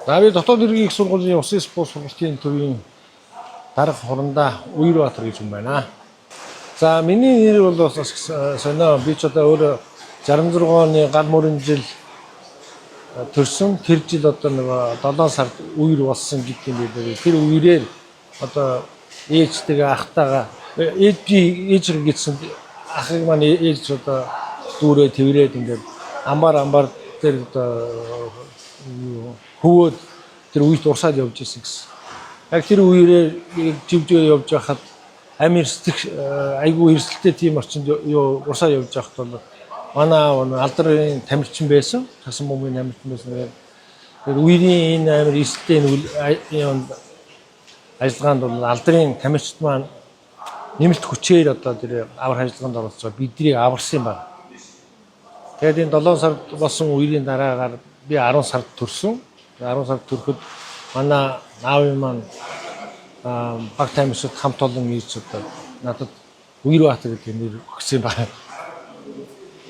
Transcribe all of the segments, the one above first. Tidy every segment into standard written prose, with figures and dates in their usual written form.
За, би дотоод хэргийн их сургуулийн усын спорт сургалтын төвийн дарга Хурандаа Үербаатар гэж юм байна. За, миний нэр бол бас сонио. Би ч одоо өөрөө 66 оны гал мөрөн жил төрсөн. Тэр жил одоо нөгөө 7 сард үер болсон гэдэг юм билээ. Тэр үерээр одоо ээжтэйгээ, ахтайгаа, ээж, би ээж гэсэн, ахыг маань ээж одоо дүүрээ тэрврээд ингээд амбар амбар тэр одоо юу хөвөөд тэр үерт урсаад явж исэн гэсэн. Яг тэр үерээр живжээ явж байхад амь эрсдэх, айгүй эрсдэлтэй тийм орчинд юу урсаа явж байхад бол манай аав алдрын тамирчин байсан. Хасан бомбын тамирчин байсан. Тэгээд үерийн энэ амир эрсдэлтэй энэ ажиллагаанд бол алдрын тамирчид маань нэмэлт хүчээр одоо тэр аврах ажиллагаанд оролцоо биднийг аварсан юм байна. Тэгээд энэ 7 сард болсон үерийн дараагаар би 10 сард төрсөн. 10 сард төрөхөд манай аавын маань баг тамирчид хамт олон ирж одоо надад Үербаатар гэдэг нэр өгсөн юм байна.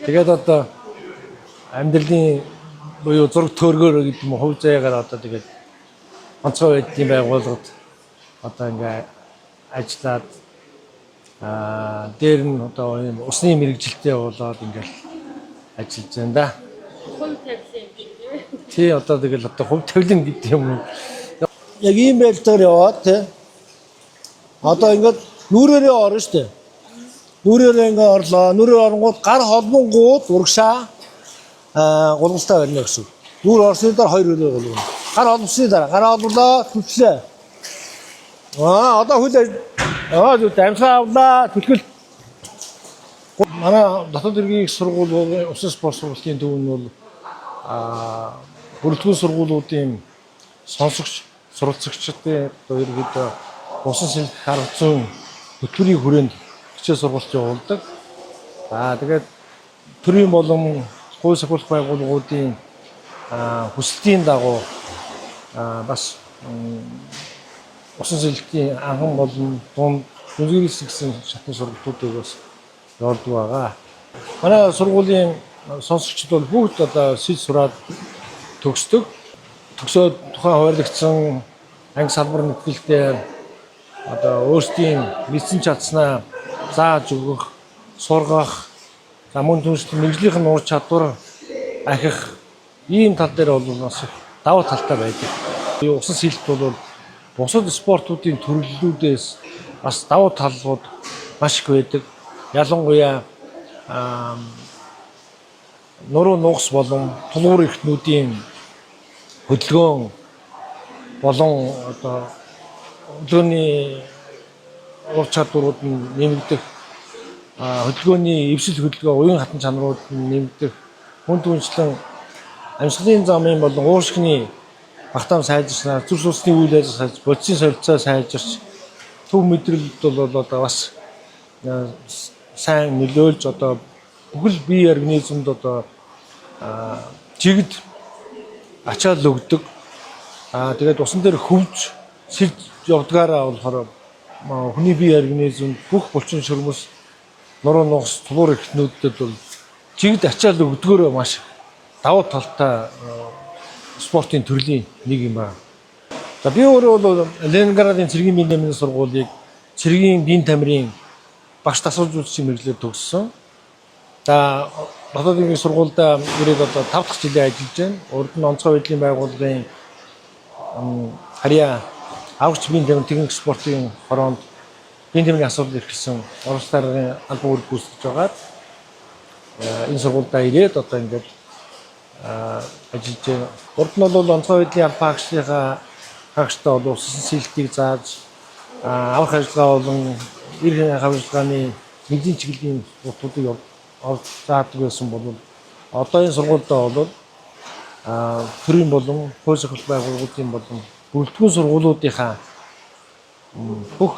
Тэгээд одоо амьдралын буюу зураг төөргөөр гэдэг юм, хувь заяагаар одоо тэгээд онцгой байдлын байгууллагад одоо ингээ ажиллаад, дээр нь одоо ийм усны мэргэжилтэй болоод ингээл ажиллаж байна да. Хувь тавилан юм шиг, тийм ээ. Тий, одоо тэгэл одоо хувь тавилан гэдэг юм. Яг ийм байдлаар яваад, тий. Одоо ингээд нүүрээрээ орно шүү дээ. Нүүрээрээ ингээд орлоо. Нүүрээр оронгууд гар холбонгууд урагшаа гулгалтай барина гэсэн. Нүүр орсны дараа хоёр хөлөө гулгана. Гар холбосны дараа гар холболоо, түлхлээ. Одоо хөл зүг амьсгаа авлаа, түлхэл. Манай дотоод хэргийн их сургууль усан спорт сургалтын төв нь бол бүрэлдэхүүн сургуулиудын сонсогч, суралцагчдын одоо ерөнхийдөө усан сэлэх арга зүйн хөтөлбөрийн хүрээнд хичээл сургалт явуулдаг. За, тэгээд төрийн болон хууль сахиулах байгууллагуудын хүсэлтийн дагуу бас усан сэлэлтийн анхан болон дунд, дүнзгийрэлсэн гэсэн шатны сургалтуудыг бас явуулдаг байгаа. Манай сургуулийн сонсогчид бол бүгд одоо сэл сураад төгсдөг. Төгсөөд тухайн хуваарлагдсан анги салбар нэгтгэлтэй одоо өөрсдийн мэдсэн чадсанаа зааж өгөх, сургах, за мөн түншлэн мэргэжлийнх нь ур чадвар ахих ийм тал дээр бол бас их давуу талтай байдаг. Усан сэлэлт бол бусад спортуудын төрлүүдээс бас давуу талууд маш их байдаг. Ялангуяа нуруу нугас болон тулгуур эрхтнүүдийн хөдөлгөөн болон одоо хөдөлгөөний ур чадварууд нь нэмэгдэх, хөдөлгөөний эвсэл хөдөлгөөн, уян хатан чанарууд нь нэмэгдэх, хүн түншлэн амьсгалын замын болон уушгины багтаам сайжирснаар зүрх судасны үйл ажиллагаа сайжирч, бодисын солилцоо сайжирч, төв мэдрэлд бол одоо бас сайн нөлөөлж, одоо бүхэл бие организмд одоо жигд ачаал өгдөг. Тэгээд усан дээр хөвж сэлж явдгаараа болохоор хүний бие организмд бүх булчин шөрмөс, нуруу нугас, тулуур эрхтнүүдэд бол жигд ачаал өгдгөөрөө маш давуу талтай спортын төрлийн нэг юм байна. За, би өөрөө бол Ленинградын цэргийн биеийн тамирын сургуулийг цэргийн биеийн тамирын багш дасгалжуулагчийн мэргэжлээр төгссөн. За, дотоодын сургуульд ирээд одоо 5 дахь жилээ ажиллаж байна. Урд нь онцгой байдлын байгууллагын харьяа аврагч биеийн тамир техник спортын хороонд биеийн тамирын асуудал эрхэлсэн орос даргын албан үүрэг гүйцэтгэж байгаад энэ сургуульдаа ирээд одоо ингээд ажиллаж байна. Урд нь бол онцгой байдлын албан хаагчдынхаа хаагчтай бол усан сэлэлтийг зааж, аврах ажиллагаа болон эрх ажиллагааны нэгдийн чиглэлийн сургалтуудыг заадаг байсан бол одоо энэ сургуульдаа бол төрийн болон хууль сахилах байгууллагуудын болон бүрэлдэхүүн сургуулиудынхаа бүх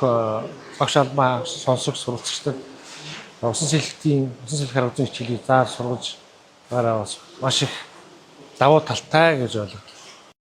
багш, албан сонсогч, суралцагчдад усан сэлэлтийн, усан сэлэх арга зүйн хичээлийг зааж сургаж байгаараа бас маш их давуу талтай гэж ойлголоо.